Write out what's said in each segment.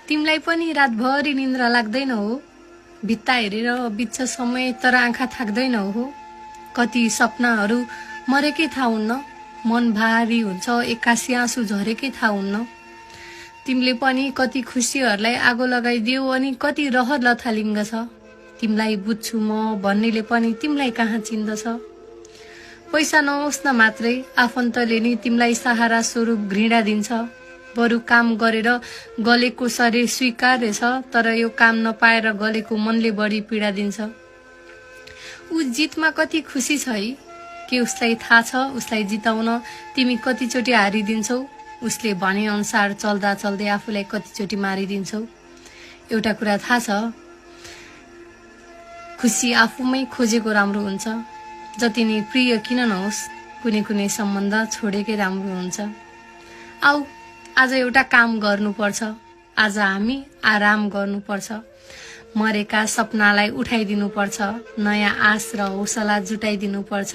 तिमीलाई पनि रातभरि निन्द्रा लाग्दैन हो? भित्ता हेरेर बित्छ समय तर आँखा थाक्दैन हो? कति सपनाहरू मरेकै थाहा हुन्न, मन भारी हुन्छ, एक्कासी आँसु झरेकै थाहा हुन्न। तिमीले पनि कति खुसीहरूलाई आगो लगाइदियो अनि कति रहर लथालिङ्ग छ। तिमीलाई बुझ्छु म भन्नेले पनि तिमीलाई कहाँ चिन्दछ। पैसा नहोस् न मात्रै आफन्तले नि तिमीलाई सहारा स्वरूप घृणा दिन्छ। बरु काम गरेर गलेको शरीर स्वीकार्य छ, तर यो काम नपाएर गलेको मनले बढी पीडा दिन्छ। ऊ जितमा कति खुसी छ है, के उसलाई थाहा छ उसलाई जिताउन तिमी कतिचोटि हारिदिन्छौ? उसले भने अनुसार चल्दा चल्दै आफूलाई कतिचोटि मारिदिन्छौ। एउटा कुरा थाहा छ, खुसी आफूमै खोजेको राम्रो हुन्छ। जति नै प्रिय किन नहोस्, कुनै कुनै सम्बन्ध छोडेकै राम्रो हुन्छ। आऊ आज एउटा काम गर्नुपर्छ, आज हामी आराम गर्नुपर्छ। मरेका सपनालाई उठाइदिनुपर्छ, नयाँ आश र हौसला जुटाइदिनुपर्छ।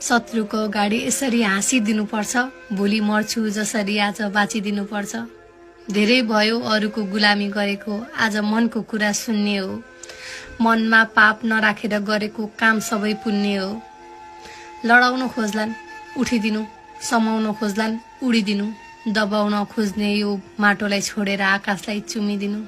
शत्रुको अगाडि यसरी हाँसिदिनुपर्छ, भोलि मर्छु जसरी आज बाँचिदिनुपर्छ। धेरै भयो अरूको गुलामी गरेको, आज मनको कुरा सुन्ने हो। मनमा पाप नराखेर गरेको काम सबै पुण्य हो। लडाउन खोज्लान् उठिदिनु, समाउन खोज्लान् उडिदिनु, दबाउन खोज्ने यो माटोलाई छोडेर आकाशलाई चुमिदिनु।